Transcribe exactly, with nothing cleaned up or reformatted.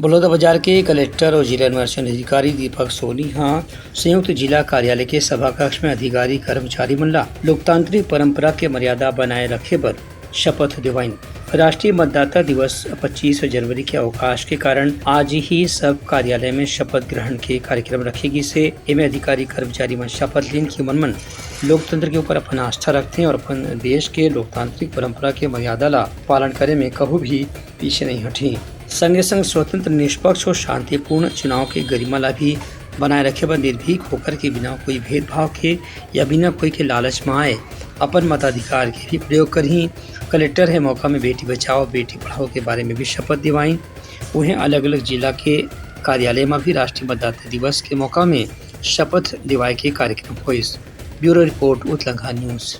बलौदाबाजार के कलेक्टर और जिला निर्वाचन अधिकारी दीपक सोनी ह संयुक्त जिला कार्यालय के सभा कक्ष में अधिकारी कर्मचारी मन ला लोकतांत्रिक परंपरा के मर्यादा बनाए रखे बर शपथ दिवाइन। राष्ट्रीय मतदाता दिवस पच्चीस जनवरी के अवकाश के कारण आज ही सब कार्यालय में शपथ ग्रहण के कार्यक्रम रखे गिस हे। एमे अधिकारी कर्मचारी मन शपथ लीन कि मन मन लोकतंत्र के ऊपर अपन आस्था रखथे और अपन देश के लोकतांत्रिक परंपरा के मर्यादा ला पालन करे में कहू भी पीछे नहीं हटही। संगे संग स्वतंत्र, निष्पक्ष और शांतिपूर्ण चुनाव के गरिमा ला भी बनाए रखे बर निर्भीक होकर के बिना कोई भेदभाव के या बिना कोई के लालच में आए अपन मताधिकार के भी प्रयोग करही। कलेक्टर हे मौका में बेटी बचाओ बेटी पढ़ाओ के बारे में भी शपथ दिवाइन। उहें अलग-अलग जिला के कार्यालय में भी राष्ट्रीय मतदाता दिवस के मौका में शपथ दिवाए के कार्यक्रम होइस। Bureau report, Utlangha news.